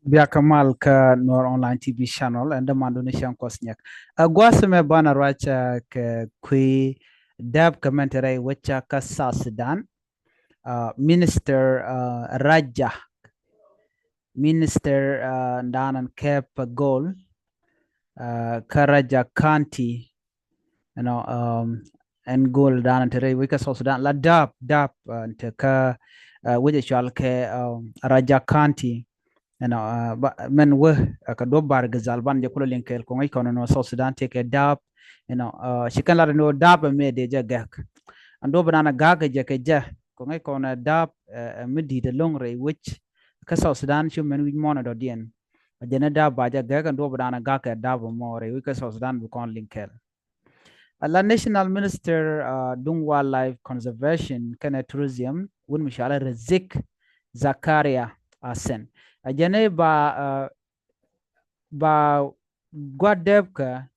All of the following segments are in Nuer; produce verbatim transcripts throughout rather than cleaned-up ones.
Biakä mal kä Nuer Online T V channel, ɛn dämandu ni cäŋ Kuɔth Nyɛk. Ɛ gua̱a̱th mɛ banɛ ruac kɛ kui̱ dääp kɛ mɛn te rɛy wecä kä South Sudan. Minister Raja, Minister, danɛ kɛp gold kä Raja County. Ɛnɔ, ɛn gold danɛ te rɛy wec kä South Sudan la dääp, dääp te kä wec ɛ cual kɛ Raja County. Ɛnɔ, mɛn wä kɛ duɔ̱p Bahr el Ghazal, banɛ jɛ kulɛ liŋ kɛɛl kɛ ŋäc kɔn ɛn ɣöö South Sudan tëë kɛ dääp. Ɛnɔ, ci kɛn lat ɛn ɣöö dääp ɛmɛ dee jɛ gɛ̈k. Ɛn duɔ̱p danɛ gak kɛ jɛ kɛ jɛ kɛ ŋäc kɔn ɛ dääp ɛ mi di̱i̱t ɛlɔ̱ŋ rɛy wec kä South Sudan, cu mɛn wi̱c muɔ̱ɔ̱n ɛ dɔ̱diɛn. Ɛ jɛn ɛ dääp ba jɛ gɛ̈k, ɛn duɔ̱p danɛ gak kɛ dääp ɛmɔ rɛy wec kä South Sudan bi kɔn liŋ kɛɛl. Ala National Minister duŋ Wildlife Conservation kɛnɛ Tourism, wut mi cɔalɛ Rizk Zakaria Asen, ɛ jɛn ɛ ba, ba gua̱th dääp kä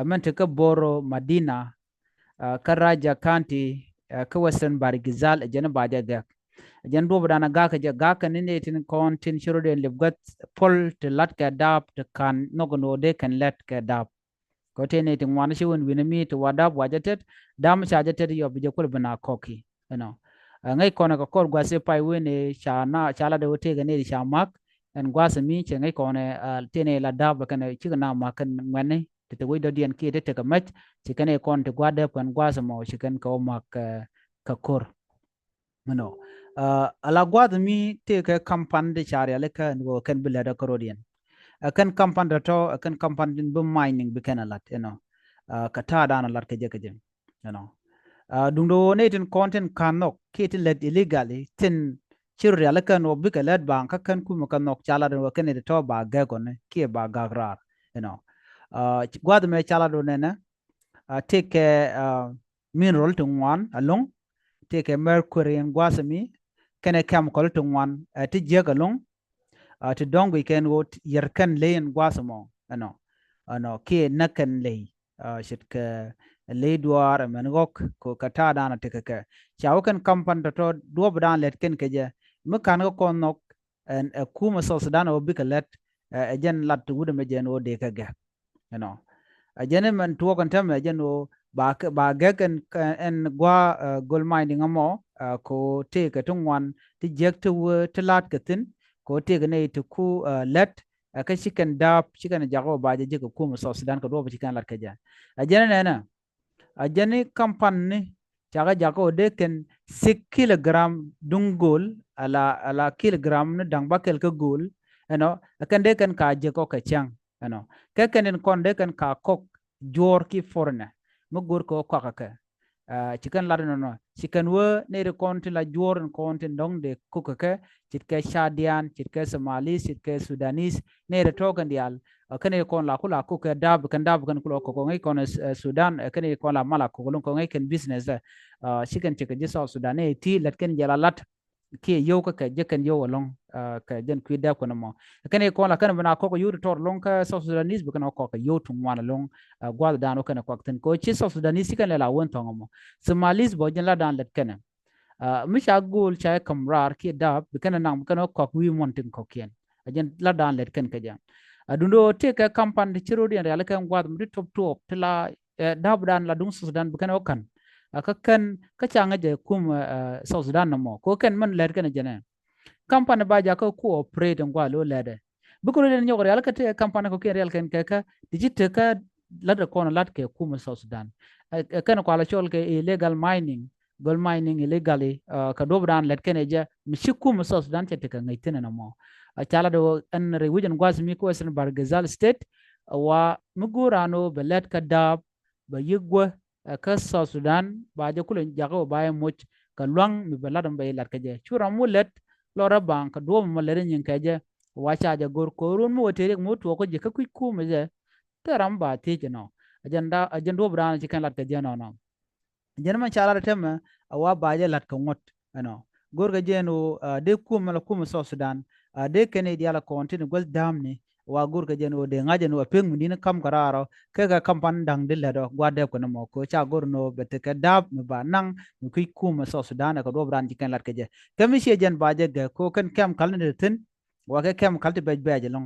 mɛn te kä Boro Madina kä Raja County kä Western Bahr el Ghazal, ɛ jɛn ɛ ba jɛ gɛ̈k. Ɛ jɛn duɔ̱p danɛ gak kɛ jɛ, gak kɛ ni nɛy tin kɔn tin ci rɔ̱diɛn lip gua̱th puɔl ti la̱t kɛ dääp ti ka̱n nhɔk ɛn ɣöö dee kɛn lät kɛ dääp. Kɛ tëë nɛy ti ŋuan ci wän wi̱nɛ mi ti wa dääp wa jɛ tet, dääp mi ca jɛ tet yɔ bi jɛ kuäl bi na kɔki. Ɛnɔ, ŋäc kɔn kɛ kɔr gua̱th ëë pay wen ëë ca na, ca lat ɛ wä tëëkɛ nɛy ti ca ma̱k. Ɛn gua̱th mi cɛ ŋäc kɔn ɛ tëë nɛy la dääp kɛn cikɛ na ma̱k kɛn ŋuɛ̈tni ti te wec dɔ̱diɛn kiɛ ti tekɛ mɛc, ci kɛn ɛ kɔn ti gua̱th dääp kɛn gua̱th ɛmɔ ci kɛn kɛ wä ma̱k kɛ ko̱r. Ɛnɔ, ala gua̱th mi tëëkɛ ka̱m pan ti ca rialikä ɛn ɣöö kɛn bi lät ɛ kärɔ̱diɛn. Ɛ kɛn ka̱m pan tɔ̱tɔ̱, ɛ kɛn ka̱m pan tin bi mining bi kɛn ɛ la̱t, ɛnɔ, kɛ ta̱a̱ danɛ la̱t kɛ jɛ kɛ jɛ. Ɛnɔ, duundɛ ɣöö nɛy tin kɔn tin ka̱n nhɔk kiɛ tin lät illegally, tin ci rɔ rialikä ɛn ɣöö bikɛ lät baŋ kä kɛn kumɛ kɛ nhɔk, ca lat ɛn ɣöö kɛn nɛy tɔ̱tɔ̱ ba gɛ̈k ɣɔni kiɛ ba gak raar. Ɛnɔ, gua̱th mɛ ca lat ɣöö nɛnɛ tëëkɛ mineral ti ŋuan ɛlɔ̱ŋ, tëëkɛ mercury ɛn gua̱th mi, kɛnɛ chemical ti ŋuan ɛ ti jiäk ɛlɔ̱ŋ, ti dɔ̱ŋ guic kɛn ɣöö yɛr kɛn ley ɛn gua̱th ɛmɔ. Ɛnɔ, ɛnɔ, kiɛ näk kɛn ley, ce̱tkɛ ley duaar ɛmɛn ɣɔ̱k kɛ ta̱a̱ danɛ tekɛ kɛ. Ca wä kɛn ka̱m pan tɔ̱tɔ̱ duɔ̱p danɛ lät kɛn kɛ jɛ mi ka̱n kɛ kɔn nhɔk, ɛn ɛ kumɛ South Sudan ɛ ɣöö bikɛ lät, ɛ jɛn lat ti wut ɛmɛ jɛn ɣöö dee kɛ gɛ̈k. Ɛnɔ, ɛ jɛn ɛmɛn tuɔɔk ɛn täämɛ ɛ jɛn ɣöö ba, ba gɛ̈k ɛn, ɛn gua̱a̱th gold mining ɛmɔ kɛ ɣöö tëëkɛ ti ŋuan ti jiäk ti wee ti la̱t kɛ thi̱n, kɛ ɣöö tëëkɛ nɛy ti ku lät ɛ kä ci kɛn dääp ci kɛn jak ɣöö ba jɛ jiäk kɛ kumɛ South Sudan kɛ duɔ̱p ci kɛn lat kɛ jɛ. Ɛ jɛn ɛ nɛnɛ, ɛ jɛn i̱ ka̱m pan ni cakɛ jak ɣöö dee kɛn six kilogram duŋ gold, ala, ala kilogram ni da̱ŋ bäkɛl kä gold. Ɛnɔ, ɛ kɛn dee kɛn ka jiäk ɔ kɛ cäŋ. Ɛnɔ, kɛ kɛn in kɔn dee kɛn ka kɔk juɔ̱ɔ̱r ki foreigner mi go̱o̱r kɛ ɣöö kɔakɛ kɛ. Ci kɛn lat ɛnɔnɔ, ci kɛn wee nɛy ti kɔn tin la juɔ̱ɔ̱r in kɔn tin dɔ̱ŋ dee kɔk kɛ kɛ, ce̱tkɛ Chadian, ce̱tkɛ Somalis, ce̱tkɛ Sudanese, nɛy ti tɔ̱ kɛn diaal. Kɛn nɛy kɔn la ku la kɔk kɛ dääp, kɛn dääp kɛn ku la kɔk, ŋäc kɔn Sudan, kɛn nɛy kɔn la mal a kɔk ɛlɔ̱ŋ kɛ ŋäc kɛn business. Ci kɛn ce̱tkɛ ji̱ South Sudan nɛy ti lät kɛn jɛ la la̱t kiɛ yio̱w kä kɛ jɛ kɛn yio̱w ɛlɔ̱ŋ kɛ jɛn kui̱ dääp kɛn ɛmɔ. Kɛn nɛy kɔn la kɛn bi na kɔk yio̱w ti tɔr ɛlɔ̱ŋ kä South Sudanese bi kɛn kɔk kɛ yio̱w ti ŋuan ɛlɔ̱ŋ. Gua̱th dan wä kɛn kɔak thi̱n kɛ ɣöö ci South Sudanese ci kɛn lɛ la wen thɔ̱ŋ ɛmɔ. Somalis bä jɛn la dan lät kɛn ɛ. Mi ca gold ca jɛ ka̱m raar kiɛ dääp bi kɛn ɛ naŋ bi kɛn ɛ kɔak wi̱i̱ muɔ̱n tin kɔ̱kiɛn. Ɛ jɛn la dan lät kɛn kɛ jɛ. Duundɛ ɣöö tëëkɛ ka̱m pan ti ci rɔ̱diɛn rialikä ɛn gua̱th mi ti tuɔp tuɔp ti la dääp dan la duŋ South Sudan bi kɛn ɛ wä ka̱n. Kä kɛn kä ca ŋäc jɛ kumɛ South Sudan nɔmɔ kɛ ɣöö kɛn mɛn lät kɛn ɛ jɛn ɛ. Ka̱m pan ba jakä ku operate ɛn gua̱th lo̱ lät ɛ. Bikɛ rɔ̱diɛn nyɔk rialikä tëëkɛ ka̱m pan kɔ̱kiɛn rial kɛn kɛ kä ti ci tekä la̱t ɛ kɔn la̱t kɛ kumɛ South Sudan. Ɛ kɛn kualɛ cɔl kɛ illegal mining, gold mining illegally. Kɛ duɔ̱p dan lät kɛn ɛ jɛ mi ci kumɛ South Sudan cɛ tekɛ ŋäc thi̱n ɛn ɛmɔ. Ca lat ɛ ɣöö ɛn rɛy wec ɛn gua̱th mi kä Western Bahr el Ghazal State, wa mi go̱o̱r an ɣöö bɛ lät kä dääp bɛ yi̱k guäth kä South Sudan ba jɛ kulɛ jakä ɣöö ba jɛ moc kɛ lua̱ŋ mi bɛ lat ɛmɔ bɛ jɛ lat kɛ jɛ. Cu ram wä lät lɔrä baŋ kɛ duɔ̱ɔ̱p ɛmɔ lät ɛ nyin kɛ jɛ, wa ca jɛ go̱r ko̱r wun mi wä te riɛk mi wä tuɔɔk kä ji̱ kä kui̱ kumɛ jɛ. Thil ram ba thiec ɛnɔ. Ɛ jɛn duɔ̱ɔ̱p dan ci kɛn lat kɛ jɛ ɛnɔnɔ. Jɛn mɛ ca lat ɛ tɛmɛ a wa ba jɛ la̱t kɛ ŋuɔ̱t ɛnɔ. Go̱rkɛ jɛn ɣöö dee kumɛ la kumɛ South Sudan dee kɛn i̱ diaal kɔn tin guäth däämni. Wa go̱rkɛ jɛn ɣöö dee ŋa̱c ɛn ɣöö a pek mi di̱n ka̱m kɛ raar ɔ kɛ kɛ ka̱m pan da̱ŋ di lät ɔ gua̱a̱th dääp kɛn ɛmɔ kɛ ɣöö ca go̱r ɛn ɣöö bɛ tekɛ dääp mi ba naŋ mi kui̱ kumɛ South Sudan ɛ kɛ duɔ̱ɔ̱p dan ci kɛn lat kɛ jɛ. Kɛ mi ciɛ jɛn ba jɛ gɛ kɛ ɣöö kɛn kɛm kal ni te thi̱n. Wa kɛ chemical ti bɛc bɛc ɛlɔ̱ŋ.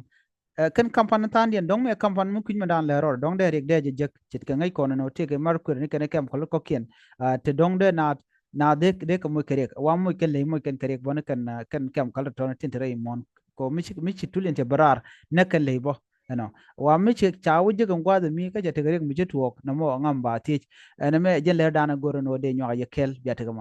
Ɛ, kɛn company tha̱a̱ŋdiɛn dɔ̱ŋ mi ɛ company mi kui̱c mi da̱a̱n lɛ rɔɔd dɔ̱ŋ dee riɛk dee jɛ jek ce̱tkɛ ŋäc kɔn ɛn ɣöö tëëkɛ mercury ni kɛn ɛ chemical kɔ̱kiɛn. Ɛ, te dɔ̱ŋ dee naath naath dee dee kɛ moc kɛ riɛk. Wa moc kɛn ley moc kɛn kɛ riɛk bä ni kɛn, ɛ, kɛn chemical tɔ̱tɔ̱ ni tin te rɛy muɔ̱ɔ̱n. Kɛ ɣöö mi ci mi ci tul in te bɛ raar nɛ kɛn ley bä. Ɛnɔ wa mi ci ca wä jek in gua̱a̱th mi kä cɛ tekɛ riɛk mi ci tuɔɔk nɔmɔ ŋa̱m ba thiec. Ɛn ɛmɛ jɛn lɛ da̱a̱n ɛ go̱r ɛn ɣöö dee nyuak yɛ kɛl bia tekɛ ma.